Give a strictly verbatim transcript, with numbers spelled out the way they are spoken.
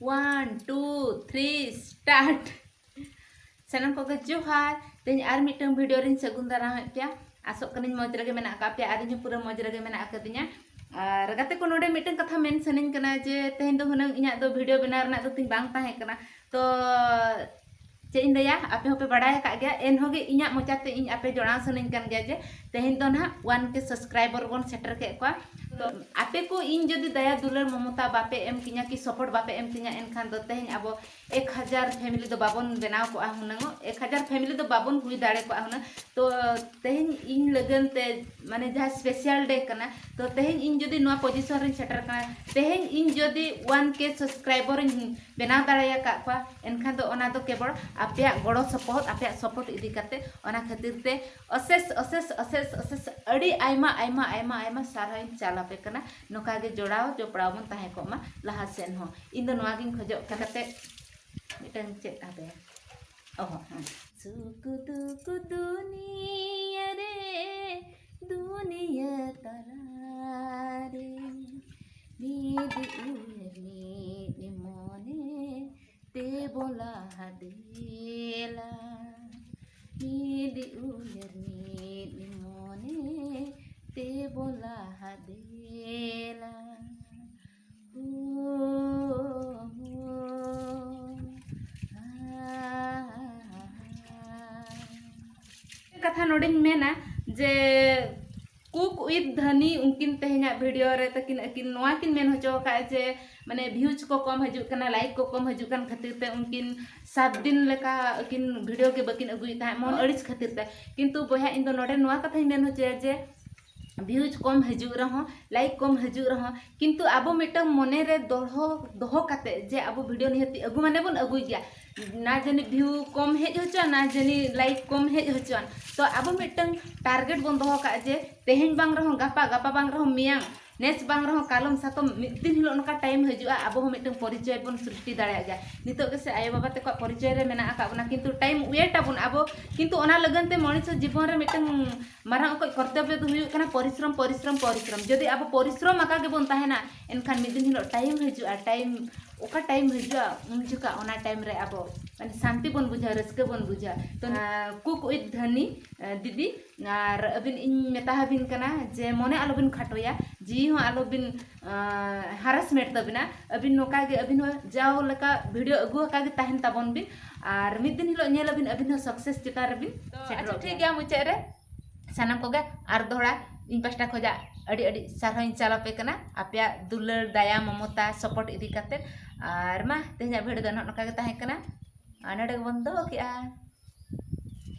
One, two, three, start. ᱥᱟᱱᱟᱢ ᱠᱚᱜᱮ ᱡᱚᱦᱟᱨ᱾ ᱛᱮᱦᱮᱧ ᱟᱨ ᱢᱤᱫᱴᱟᱝ ᱵᱷᱤᱰᱤᱭᱳ ᱨᱤᱧ ᱥᱟᱹᱜᱩᱱ ᱫᱟᱨᱟᱢᱮᱫ ᱯᱮᱭᱟ᱾ ᱟᱥᱚᱜ ᱠᱟᱹᱱᱟᱹᱧ ᱢᱚᱡᱽ ᱨᱮᱜᱮ ᱢᱮᱱᱟᱜ ᱟᱠᱟᱫ ᱯᱮᱭᱟ ᱟᱨ ᱤᱧ ᱦᱚᱸ ᱯᱩᱨᱟᱹ ᱢᱚᱡᱽ ᱨᱮᱜᱮ ᱢᱮᱱᱟᱜ ᱟᱠᱟᱫᱤᱧᱟ᱾ ᱟᱨ ᱜᱟᱛᱮ ᱠᱚ, ᱱᱚᱰᱮ ᱢᱤᱫᱴᱟᱝ ᱠᱟᱛᱷᱟ ᱢᱮᱱ ᱥᱟᱱᱟᱧ ᱠᱟᱱᱟ ᱡᱮ ᱛᱮᱦᱮᱧ ᱫᱚ ᱦᱩᱱᱟᱹᱝ ᱤᱧᱟᱹᱜ ᱫᱚ ᱵᱷᱤᱰᱤᱭᱳ ᱵᱮᱱᱟᱣ ᱨᱮᱱᱟᱜ ᱫᱚ ᱛᱤᱧ ᱵᱟᱝ ᱛᱟᱦᱮᱸ ᱠᱟᱱᱟ᱾ ᱛᱚ ᱪᱮᱫ ᱤᱧ ᱞᱟᱹᱭᱟ, ᱟᱯᱮ ᱦᱚᱸᱯᱮ ᱵᱟᱲᱟᱭ ᱟᱠᱟᱫ ᱜᱮᱭᱟ, ᱮᱱᱦᱚᱸ ᱜᱮ ᱤᱧᱟᱹᱜ ᱢᱚᱪᱟᱛᱮ ᱤᱧ ᱟᱯᱮ ᱡᱚᱲᱟᱣ ᱥᱟᱱᱟᱧ ᱠᱟᱱ ᱜᱮᱭᱟ ᱡᱮ ᱛᱮᱦᱮᱧ ᱫᱚ ᱱᱟᱦᱟᱜ ᱚᱣᱟᱱ ᱠᱮ ᱥᱟᱵᱥᱠᱨᱟᱭᱵᱟᱨ ᱵᱚᱱ ᱥᱮᱴᱮᱨ ᱠᱮᱫ ᱠᱚᱣᱟ᱾ ᱛᱚ ᱟᱯᱮ ᱠᱚ ᱤᱧ ᱡᱩᱫᱤ ᱫᱟᱭᱟ ᱫᱩᱞᱟᱹᱲ ᱢᱚᱢᱚᱛᱟ ᱵᱟᱯᱮ ᱮᱢ ᱠᱤᱧᱟ ᱠᱤ ᱥᱟᱯᱳᱨᱴ ᱵᱟᱯᱮ ᱮᱢ ᱠᱤᱧᱟ, ᱮᱱᱠᱷᱟᱱ ᱫᱚ ᱛᱮᱦᱮᱧ ᱟᱵᱚ ᱮᱠ ᱦᱟᱡᱟᱨ ᱯᱷᱮᱢᱤᱞᱤ ᱫᱚ ᱵᱟᱵᱚᱱ ᱵᱮᱱᱟᱣ ᱠᱚᱜᱼᱟ ᱦᱩᱱᱟᱹᱝ, ᱮᱠ ᱦᱟᱡᱟᱨ ᱯᱷᱮᱢᱤᱞᱤ ᱫᱚ ᱵᱟᱵᱚᱱ ᱦᱩᱭ ᱫᱟᱲᱮ ᱠᱚᱜᱼᱟ ᱦᱩᱱᱟᱹᱝ᱾ ᱛᱚ ᱛᱮᱦᱮᱧ ᱤᱧ ᱞᱟᱹᱜᱤᱫ ᱛᱮ ᱢᱟᱱᱮ ᱡᱟᱦᱟᱸ ᱥᱯᱮᱥᱟᱞ ᱰᱮ ᱠᱟᱱᱟ, ᱛᱚ ᱛᱮᱦᱮᱧ ᱤᱧ ᱡᱩᱫᱤ ᱱᱚᱣᱟ ᱯᱚᱡᱤᱥᱚᱱ ᱨᱤᱧ ᱥᱮᱴᱮᱨ ᱠᱟᱱᱟ, ᱛᱮᱦᱮᱧ ᱤᱧ ᱡᱩᱫᱤ ᱚᱣᱟᱱ ᱠᱮ ᱥᱟᱵᱥᱠᱨᱟᱭᱵᱟᱨ ᱤᱧ ᱵᱮᱱᱟᱣ ᱫᱟᱲᱮᱭᱟᱠᱟᱫ ᱠᱚᱣᱟ, ᱮᱱᱠᱷᱟᱱ ᱫᱚ ᱚᱱᱟ ᱫᱚ ᱠᱮᱵᱚᱞ ᱟᱯᱮᱭᱟᱜ ᱜᱚᱲᱚ ᱥᱚᱯᱚᱦᱚᱫ, ᱟᱯᱮᱭᱟᱜ ᱥᱚᱯᱳᱨᱴ ᱤᱫᱤ ᱠᱟᱛᱮ᱾ ᱚᱱᱟ ᱠᱷᱟᱹᱛᱤᱨ ᱛᱮ ᱚᱥᱮᱥ ᱚᱥᱮᱥ ᱚᱥᱮᱥ ᱚᱥᱮᱥ ᱟᱹᱰᱤ ᱟᱭᱢᱟ ᱟᱭᱢᱟ ᱟᱭᱢᱟ ᱟᱭᱢᱟ ᱥᱟᱨᱦᱟᱣ ᱤᱧ ᱪᱟᱞ ᱟᱯᱮ ᱠᱟᱱᱟ᱾ ᱱᱚᱝᱠᱟ ᱜᱮ ᱡᱚᱲᱟᱣ ᱡᱚᱯᱲᱟᱣ ᱵᱚᱱ ᱛᱟᱦᱮᱸ ᱠᱚᱜ ᱢᱟ ᱞᱟᱦᱟ ᱥᱮᱱ ᱦᱚᱸ᱾ ᱤᱧ ᱫᱚ ᱱᱚᱣᱟ ᱜᱤᱧ ᱠᱷᱚᱡᱚᱜ ᱠᱟᱱᱟ᱾ ᱠᱟᱛᱮ ᱢᱤᱫᱴᱟᱝ ᱪᱮᱫ ᱟᱯᱮ ᱚᱦᱚ, ᱦᱮᱸ᱾ ᱥᱩᱠ ᱫᱩᱠ ᱫᱩᱱᱤᱭᱟᱹ ᱨᱮ, ᱫᱩᱱᱤᱭᱟᱹ ᱛᱟᱞᱟᱨᱮ, ᱢᱤᱫ ᱩᱭᱦᱟᱹᱨ ᱢᱤᱫ ᱢᱚᱱᱮ ᱛᱮ ᱵᱚᱱ ᱞᱟᱦᱟ ᱫᱮᱞᱟ᱾ ᱢᱤᱫ ᱩᱭᱦᱟᱹᱨ ᱢᱤᱫ ᱢᱚᱱᱮ ᱛᱮ ᱵᱚᱱ ᱞᱟᱦᱟ ᱫᱮᱞᱟ᱾ ᱠᱟᱛᱷᱟ ᱱᱚᱰᱮᱧ ᱢᱮᱱᱟ ᱡᱮ Cook with Dhani ᱩᱱᱠᱤᱱ ᱛᱮᱦᱮᱧᱟᱜ ᱵᱷᱤᱰᱤᱭᱳ ᱨᱮ ᱛᱟᱹᱠᱤᱱ ᱟᱹᱠᱤᱱ ᱱᱚᱣᱟ ᱠᱤᱱ ᱢᱮᱱ ᱦᱚᱪᱚ ᱟᱠᱟᱫᱼᱟ ᱡᱮ ᱢᱟᱱᱮ ᱵᱷᱤᱭᱩᱡᱽ ᱠᱚ ᱠᱚᱢ ᱦᱤᱡᱩᱜ ᱠᱟᱱᱟ, ᱞᱟᱭᱤᱠ ᱠᱚ ᱠᱚᱢ ᱦᱤᱡᱩᱜ ᱠᱟᱱ ᱠᱷᱟᱹᱛᱤᱨ ᱛᱮ ᱩᱱᱠᱤᱱ ᱥᱟᱛ ᱫᱤᱱ ᱞᱮᱠᱟ ᱟᱹᱠᱤᱱ ᱵᱷᱤᱰᱤᱭᱳ ᱜᱮ ᱵᱟᱹᱠᱤᱱ ᱟᱹᱜᱩᱭᱮᱫ ᱛᱟᱦᱮᱸᱫ ᱢᱚᱱ ᱟᱹᱲᱤᱥ ᱠᱷᱟᱹᱛᱤᱨ ᱛᱮ᱾ ᱠᱤᱱᱛᱩ ᱵᱚᱭᱦᱟ, ᱤᱧ ᱫᱚ ᱱᱚᱰᱮ ᱱᱚᱣᱟ ᱠᱟᱛᱷᱟᱧ ᱢᱮᱱ ᱦᱚᱪᱚᱭᱟ ᱡᱮ ᱵᱷᱤᱭᱩᱡᱽ ᱠᱚᱢ ᱦᱤᱡᱩᱜ ᱨᱮᱦᱚᱸ, ᱞᱟᱭᱤᱠ ᱠᱚᱢ ᱦᱤᱡᱩᱜ ᱨᱮᱦᱚᱸ, ᱠᱤᱱᱛᱩ ᱟᱵᱚ ᱢᱤᱫᱴᱟᱝ ᱢᱚᱱᱮ ᱨᱮ ᱫᱚᱦᱚ, ᱫᱚᱦᱚ ᱠᱟᱛᱮ ᱡᱮ ᱟᱵᱚ ᱵᱷᱤᱰᱤᱭᱳ ᱱᱤᱦᱟᱹᱛᱤ ᱟᱹᱜᱩ ᱢᱟᱱᱮ ᱵᱚᱱ ᱟᱹᱜᱩᱭ ᱜᱮᱭᱟ, ᱱᱟ ᱡᱟᱹᱱᱤ ᱵᱷᱤᱭᱩ ᱠᱚᱢ ᱦᱮᱡ ᱦᱚᱪᱚᱣᱟᱱ, ᱱᱟ ᱡᱟᱹᱱᱤ ᱞᱟᱭᱤᱠ ᱠᱚᱢ ᱦᱮᱡ ᱦᱚᱪᱚᱣᱟᱱ᱾ ᱛᱚ ᱟᱵᱚ ᱢᱤᱫᱴᱟᱝ ᱴᱟᱨᱜᱮᱴ ᱵᱚᱱ ᱫᱚᱦᱚ ᱠᱟᱜᱼᱟ ᱡᱮ ᱛᱮᱦᱮᱧ ᱵᱟᱝ ᱨᱮᱦᱚᱸ ᱜᱟᱯᱟ, ᱜᱟᱯᱟ ᱵᱟᱝ ᱨᱮᱦᱚᱸ ᱢᱮᱭᱟᱝ, ᱱᱮᱥ ᱵᱟᱝ ᱨᱮᱦᱚᱸ ᱠᱟᱞᱚᱢ ᱥᱟᱛᱚᱢ ᱢᱤᱫ ᱫᱤᱱ ᱦᱤᱞᱳᱜ ᱱᱚᱝᱠᱟ ᱴᱟᱭᱤᱢ ᱦᱤᱡᱩᱜᱼᱟ, ᱟᱵᱚ ᱦᱚᱸ ᱢᱤᱫᱴᱟᱝ ᱯᱚᱨᱤᱪᱚᱭ ᱵᱚᱱ ᱥᱨᱤᱥᱴᱤ ᱫᱟᱲᱮᱭᱟᱜ ᱜᱮᱭᱟ᱾ ᱱᱤᱛᱚᱜ ᱜᱮᱥᱮ ᱟᱭᱳᱼᱵᱟᱵᱟ ᱛᱟᱠᱚᱣᱟᱜ ᱯᱚᱨᱤᱪᱚᱭ ᱨᱮ ᱢᱮᱱᱟᱜ ᱟᱠᱟᱫ ᱵᱚᱱᱟ, ᱠᱤᱱᱛᱩ ᱴᱟᱭᱤᱢ ᱳᱭᱮᱴ ᱟᱵᱚᱱ ᱟᱵᱚ, ᱠᱤᱱᱛᱩ ᱚᱱᱟ ᱞᱟᱹᱜᱤᱫ ᱛᱮ ᱢᱚᱱᱤᱥ ᱡᱤᱵᱚᱱ ᱨᱮ ᱢᱤᱫᱴᱟᱝ ᱢᱟᱨᱟᱝ ᱚᱠᱚᱡ ᱠᱚᱨᱛᱚᱵᱵᱚ ᱫᱚ ᱦᱩᱭᱩᱜ ᱠᱟᱱᱟ ᱯᱚᱨᱤᱥᱨᱚᱢ, ᱯᱚᱨᱤᱥᱨᱚᱢ, ᱯᱚᱨᱤᱥᱨᱚᱢ᱾ ᱡᱩᱫᱤ ᱟᱵᱚ ᱯᱚᱨᱤᱥᱨᱚᱢ ᱟᱠᱟ ᱜᱮᱵᱚᱱ ᱛᱟᱦᱮᱱᱟ, ᱮᱱᱠᱷᱟᱱ ᱢᱤᱫ ᱫᱤᱱ ᱦᱤᱞᱳᱜ ᱴᱟᱭᱤᱢ ᱦᱤᱡᱩᱜᱼᱟ, ᱴᱟᱭᱤᱢ ᱚᱠᱟ ᱴᱟᱭᱤᱢ ᱦᱤᱡᱩᱜᱼᱟ, ᱩᱱ ᱡᱚᱠᱷᱟ ᱚᱱᱟ ᱴᱟᱭᱤᱢ ᱨᱮ ᱟᱵᱚ ᱢᱟᱱᱮ ᱥᱟᱱᱛᱤ ᱵᱚᱱ ᱵᱩᱡᱷᱟᱹᱣᱟ, ᱨᱟᱹᱥᱠᱟᱹ ᱵᱚᱱ ᱵᱩᱡᱷᱟᱹᱣᱟ᱾ ᱛᱚ, ᱟᱸ, Cook with Dhani, ᱟᱸ, ᱫᱤᱫᱤ, ᱟᱨ ᱟᱹᱵᱤᱱ ᱤᱧ ᱢᱮᱛᱟ ᱟᱹᱵᱤᱱ ᱠᱟᱱᱟ ᱡᱮ ᱢᱚᱱᱮ ᱟᱞᱚᱵᱤᱱ ᱠᱷᱟᱴᱚᱭᱟ, ᱡᱤᱣᱤ ᱦᱚᱸ ᱟᱞᱚᱵᱤᱱ, ᱟᱸ, ᱦᱟᱨᱟᱥᱢᱮᱱᱴ ᱛᱟᱹᱵᱤᱱᱟ᱾ ᱟᱹᱵᱤᱱ ᱱᱚᱝᱠᱟ ᱜᱮ ᱟᱹᱵᱤᱱ ᱦᱚᱸ ᱡᱟᱣ ᱞᱮᱠᱟ ᱵᱷᱤᱰᱤᱭᱳ ᱟᱹᱜᱩ ᱟᱠᱟ ᱜᱮ ᱛᱟᱦᱮᱱ ᱛᱟᱵᱚᱱ ᱵᱤᱱ, ᱟᱨ ᱢᱤᱫ ᱫᱤᱱ ᱦᱤᱞᱳᱜ ᱧᱮᱞ ᱟᱹᱵᱤᱱ ᱟᱹᱵᱤᱱ ᱦᱚᱸ ᱥᱟᱠᱥᱮᱥ ᱪᱮᱛᱟᱱ ᱨᱮᱵᱤᱱ ᱛᱚ, ᱥᱮᱴᱮᱨᱚᱜ ᱟᱪᱪᱷᱟ, ᱴᱷᱤᱠ ᱜᱮᱭᱟ᱾ ᱜᱮᱭᱟ, ᱢᱩᱪᱟᱹᱫ ᱨᱮ ᱥᱟᱱᱟᱢ ᱠᱚᱜᱮ ᱟᱨ ᱫᱚᱦᱲᱟ ᱤᱧ ᱯᱟᱥᱴᱟ ᱠᱷᱚᱱᱟᱜ ᱟᱹᱰᱤ ᱟᱹᱰᱤ ᱥᱟᱨᱦᱟᱣ ᱤᱧ ᱪᱟᱞ ᱟᱯᱮ ᱠᱟᱱᱟ, ᱟᱯᱮᱭᱟᱜ ᱫᱩᱞᱟᱹᱲ, ᱫᱟᱭᱟ, ᱢᱚᱢᱚᱛᱟ, ᱥᱟᱯᱳᱨᱴ ᱤᱫᱤ ᱠᱟᱛᱮ᱾ ᱟᱨ ᱢᱟ, ᱛᱮᱦᱮᱧᱟᱜ ᱵᱷᱤᱰᱤᱭᱳ ᱫᱚ ᱱᱚᱜᱼᱚ ᱱᱚᱝᱠᱟ ᱜᱮ ᱛᱟᱦᱮᱸ ᱠᱟᱱᱟ, ᱟᱨ ᱱᱚᱰᱮ ᱜᱮᱵᱚᱱ ᱫᱚᱦᱚ ᱠᱮᱜᱼᱟ᱾